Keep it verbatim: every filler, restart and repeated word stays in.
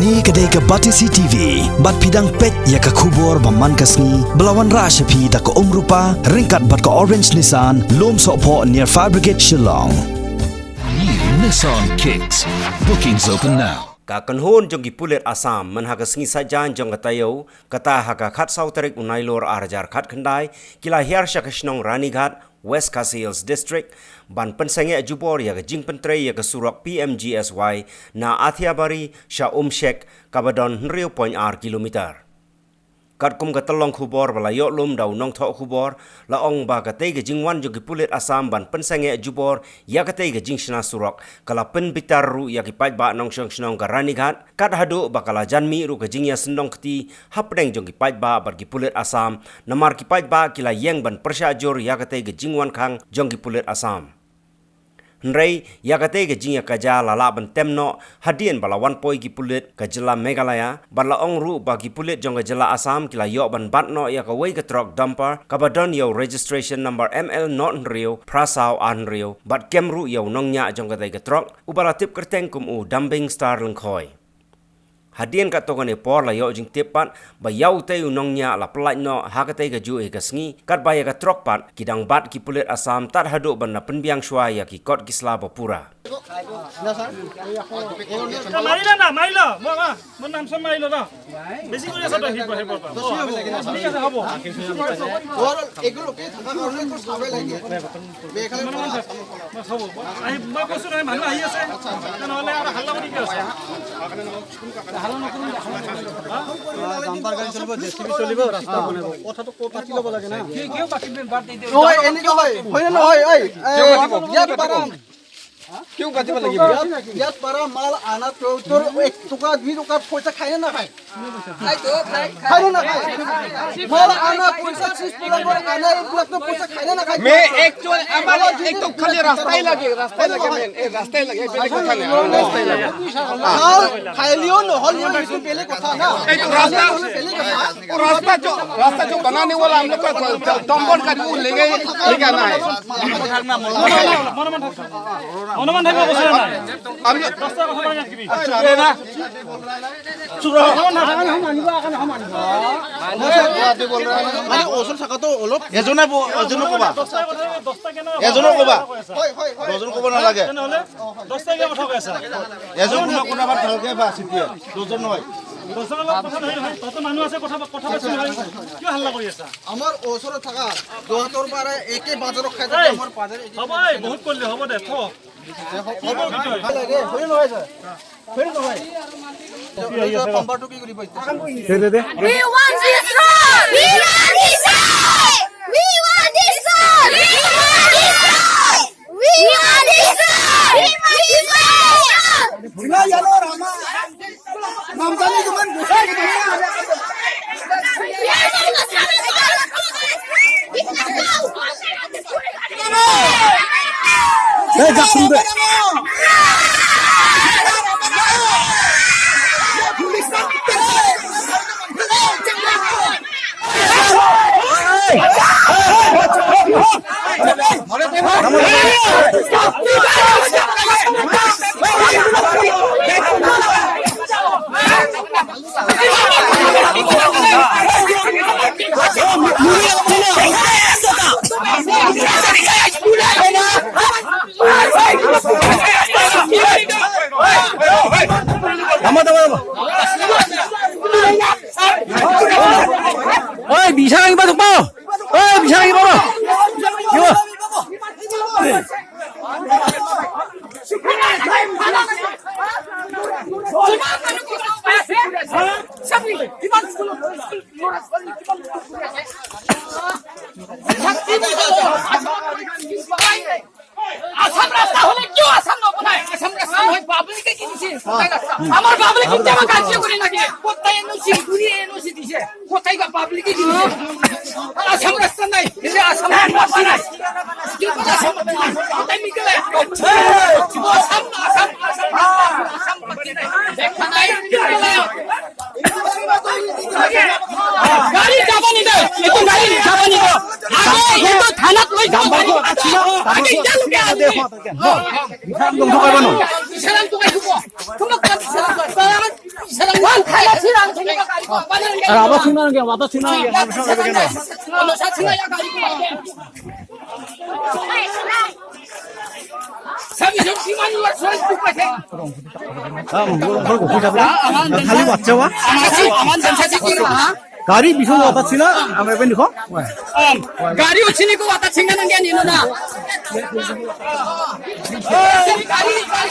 Kane ka dei ka Batesi T V, bad phi dang peit ïa ka khubor ba man ka sngi, ba la wanrah sha phi da ka Umrupa, ryngkat bad ka Orange Nissan, Lumsohphoh near Fire Brigade Shillong. New Nissan Kicks. Bookings open now. Ka kynhun jong ki pulit Assam, mynha ka sngi Saitjaiñ jong ka taïew, kata ha ka khatsaw tarik u Nailur ar hajar khatkhyndai, ki la hiar sha ka shnong Ranighat, West Khasi Hills District, ban pynsangeh jubor ïa ka jingpyntrei ïa ka surok P M G S Y na Athiabari sha Umshek, kaba don hynriew point ar kilometer. Katkum ka tyllong khubor ba la ïoh lum da u nongthoh khubor, la ong ba katei ka jingwan jong ki pulit Assam ban pynsangeh jubor ïa katei ka jingshna surok, ka la pynbitar ruh ïa ki paidbah nongshong shnong ka Ranighat, kat haduh ba ka la jan mih ruh ka jingïasyndong kti hapdeng jong ki paidbah bad ki pulit Assam, namar ki paidbah ki la ïeng ban pyrshah jur ïa katei ka jingwan khang jong ki pulit Assam. Hynrei ïa katei ka jingïakajia la lah ban tem noh hadien ba la wan poi ki pulit ka jylla Meghalaya, bad la ong ruh ba ki pulit jong ka jylla Assam ki la ïoh ban bat noh ïa kawei ka trok dumper, kaba don ïa u registration number M L not hynriew phra saw ar hynriew, bad kem ruh ïa u nongñiah jong katei ka trok, uba la tip kyrteng kum u Dambing Star Lyngkhoi. Hadien katto katne por la ïoh jingtip pat ba ïa utei u nongñiah la pyllait noh ha katei kajuh hi ka sngi, katba ïa ka trok pat ki dang bat ki pulit Assam tad haduh ban da pynbiang shuwa ïa ki kot ki sla ba pura. ডাম্পাৰ গাড়ী চলিব, জে চি বি চলিব, ৰাস্তা বনাব। কথাটো ক-, পাতি ল'ব লাগে না। নহয়, এনেকে হয়। হয় নে নহয়? এই, এই, ইয়াত পাৰা, কিয় কাটিব লাগিব? ইয়াত, ইয়াত পাৰা মাল আনাত তোৰ এক টকা, দুই টকা পইচা খায় নে নাখায়? খায় নে নাখায়? মাল আনা পইচা, চিজ বিলাকৰ আনা এইবিলাকতো পইচা খায় নে নাখায়? মে এক তো, আমাৰ এক তো খালি ৰাস্তাই লাগে, ৰাস্তাই লাগে মেইন, এই ৰাস্তাই লাগে, বেলেগ কথা নাই, ৰাস্তাই লাগে। মাল খাইলেও নহ'লেও সেইটো বেলেগ কথা না। এইটো ৰাস্তা, বেলেগ কথা। वो रास्ता जो, रास्ता जो बनाने वाला हम लोग का डंपर का वो लेके, लेके आना है। মনে মনে থাকিব, কৈছে নে নাই? আমি দহটা কথা পাতি নাথাকিবি। মানে ওচৰত থকাটো অলপ এজনে ব-, এজনে ক'বা। দহটা কথা, দহটা কেনে? এজনে ক'বা। দহজন ক'ব নালাগে। তেনেহ'লে দহটা কিয় কথা কৈ আছা? এজন কোনোবা, কোনোবা ভালকে বা চিটিয়ে। দুজন নহয়। দহজনৰ লগত কথা নহয়, নহয়। তাতে মানুহ আছে, কথা, কথা পাতিছে নহয়। কিয় হাল্লা কৰি আছা? আমাৰ ওচৰত থকা দহটাৰ পৰা একে বাজাৰত খাই থাকে, এই, আমাৰ বাজাৰে একে হ'ব, এই, বহুত কৰিলি, হ'ব দে, থ। কি কৰ কি তই? লাগে, হয় নহয় ছাৰ? হয় নহয়? তম্বাৰটো কি কৰিব এতিয়া? দে, দে, দে। We want this road! We want this road! We want this road! We want this road! We want this road! We want this road! Oi, bisa lagi batuk, Bang. Oi, bisa lagi batuk. Yo. আসাম ৰাস্তা হ'লে কিয় আসাম নবনায়? আসাম ৰাস্তা নহয়, পাব্লিকে কিনিছে সদায় ৰাস্তা। আমাৰ পাব্লিক কেতিয়াবা কাজিয়া কৰি নাথাকে। কোথায় এন অ' চি, ঘূৰি এন অ' চি দিছে। কোথায় বা পাব্লিকে কিনিছে। আসাম ৰাস্তা নাই, এতিয়া আসাম ৰাস্তা নাই। কি ক'লে আসাম ৰাস্তা নাই? কোথায় নিকলে? আসাম, আসাম, আসাম, আসাম বাকী নাই। দেখা নাই, কি ক'লে? গাড়ী যাব নিদিয়ে, এইটো গাড়ী যাব নিদিয়ে। আগে সেইটো থানাত লৈ যাব। আগে এতিয়ালৈকে আগে। ধ্বংস কৰিব ন? বিচৰাটো আহিব। তোমাক তাত বিচৰা, বিচৰা Ara, wata singna nangke, wata singna nangke. Am, bor, bor, bor, bor, bor. Khali wata wa. Gari bising wata singna, am, apa ni ko? Am, gari uchini ko wata singna nangke ni na. Gari, gari.